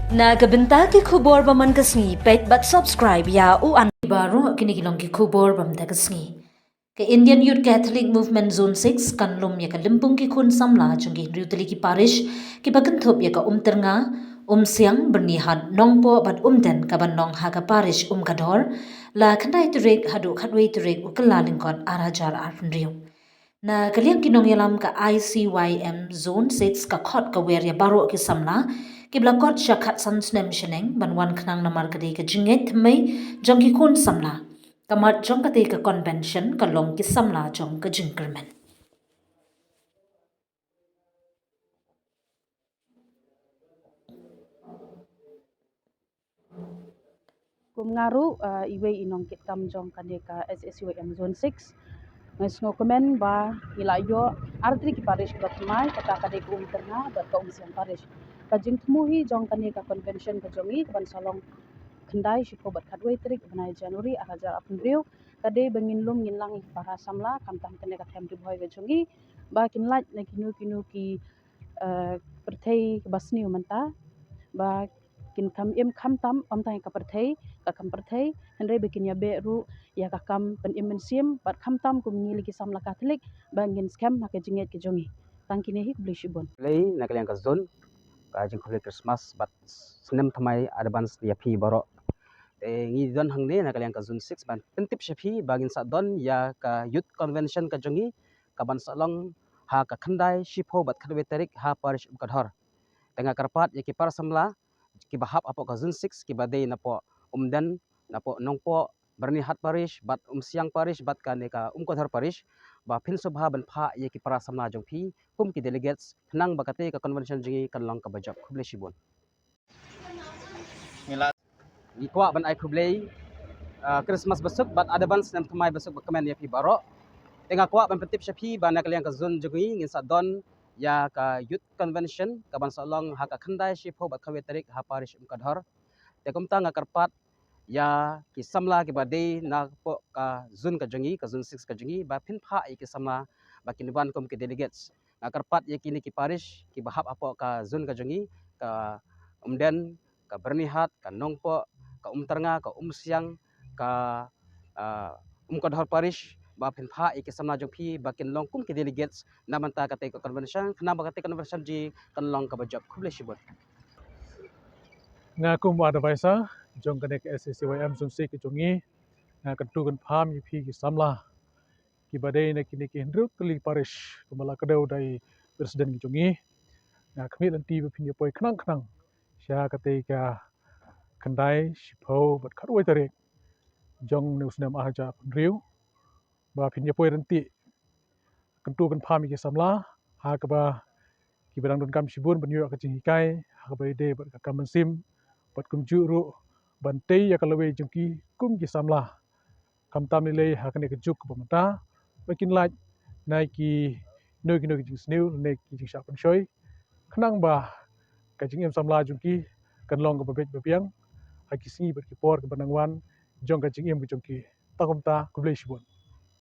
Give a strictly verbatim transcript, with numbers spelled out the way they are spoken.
Na ka bynta ki khubor ba man ka sngi, peit bad subscribe ïa u an. Baroh kine ki long ki khubor ba man ka sngi. Ka Indian Youth Catholic Movement Zone six kan lum ïa ka lympung ki khun samla jong ki hynriew tylli ki parish, kiba kynthup ïa ka Umtyrnga, Umsiang, Byrnihat, Nongpoh bad Umden, kaban long ha ka parish Umkadhor, la khyndai tarik haduh khatwei tarik u Kyllalyngkot ar hajar arphew hynriew. Na ka liang ki nongïalam ka I C Y M Zone six ka khot ka wer ïa baroh ki samla kiba la kot sha khatsan snem shaneng ban wan khnang namar ka dei ka jingngeit thymmai jong ki khun samla. Ka mat jong katei ka convention ka long ki samla jong ka jingkyrmen. Kum nga ruh, ah, iwei i nongkitkam jong kane ka S A C Y M Zone six, nga sngewkmen ba ngi la ïoh artylli ki parish kiba thymmai, kata ka dei ka Umtyrnga bad ka Umsiang parish. Ka jingthmu hi jong kane ka convention ka jong ngi kaban sa long khyndai, shiphew bad khatwei tarik bnai January ar hajar arphew hynriew, ka dei ba ngin lum ngin lang ïa ki para samla, khamtam kane ka them Ri Bhoi ka jong ngi, ba kin lait na kino kino ki, eh, pyrthei kaba sniew mynta, ba kin kam im khamtam ym tang ïa ka pyrthei, ka kam pyrthei, hynrei ba kin ïabeh ruh ïa ka kam pynim mynsiem, bad khamtam kum ngi lei ki samla Katholik, ba ngin skhem ha ka jingngeit ka jong ngi. Tang kine hi, khublei shibun. Khublei na ka liang ka zone, ka jingkhublei Christmas bad snem thymmai advance ïa phi baroh. Te ngi don hangne na ka liang ka Zone six ban pyntip sha phi ba ngin sa don ïa ka Youth Convention ka jong ngi, kaban sa long ha ka khyndai, shiphew bad khatwei tarik ha parish Umkadhor. Te nga kyrpad ïa ki para samla kiba hap hapoh ka Zone six, kiba dei napoh Umden, napoh Nongpoh, Byrnihat parish bad Umsiang parish bad kane ka Umkadhor parish, ba phin sngewbha ban phah ïa ki para samla jong phi kum ki delegates, khnang ba katei ka convention jong ngi kan long kaba jop. Khublei shibun. Ngi kwah ban ai khublei, ah, Christmas basuk bad advance snem thymmai basuk bakmen ïa phi baroh. Te nga kwah ban pyntip sha phi ba na ka liang ka zone jong ngi ngin sa don ïa ka Youth Convention kaban sa long ha ka khyndai, shiphew bad khatwei tarik ha parish Umkadhor. Te kumta nga kyrpad ïa ki samla kiba dei napoh ka zone ka jong ngi, ka Zone six ka jong ngi, ba phin phah ïa ki samla ba kin wan kum ki delegates. Nga kyrpad ïa kine ki parish kiba hap hapoh ka zone ka jong ngi, ka Umden, ka Byrnihat, ka Nongpoh, ka Umtyrnga, ka Umsiang, ka, ah, Umkadhor parish, ba phin phah ïa ki samla jong phi ba kin long kum ki delegates na bynta katei ka convention, khnang ba katei ka convention jong ngi kan long kaba jop. Khublei shibun. Nga kum advisor jong kane ka S A C Y M Zone six ka jong ngi, nga kyntu kynpham ïa phi ki samla kiba dei na kine ki hynriew tylli ki parish, kumba la kdew da i president ka jong ngi. Nga khmih lynti ba phin ïa poi khnang khnang sha katei ka khyndai, shiphew bad khatwei tarik jong une u snem ar hajar arphew hynriew, ba phin ïa poi ryntih, kyntu kynpham ïa ki samla ha kaba kiba dang donkam shibun ban ïoh ka jinghikai ha kaba ïadei bad ka kam mynsiem, bad kumjuh ruh ban tei ïa ka lawei jong ki kum ki samla, khamtam lei lei ha kane ka juk kaba mynta, ba kin lait na kino kino ki jingsniew ne ki jingshah pynshoi, khnang ba ka jingim samla jong ki kan long kaba beit ba biang ha ki sngi bad ki por kiba nang wan jong ka jingim ka jong ki. Tang kumta, khublei shibun.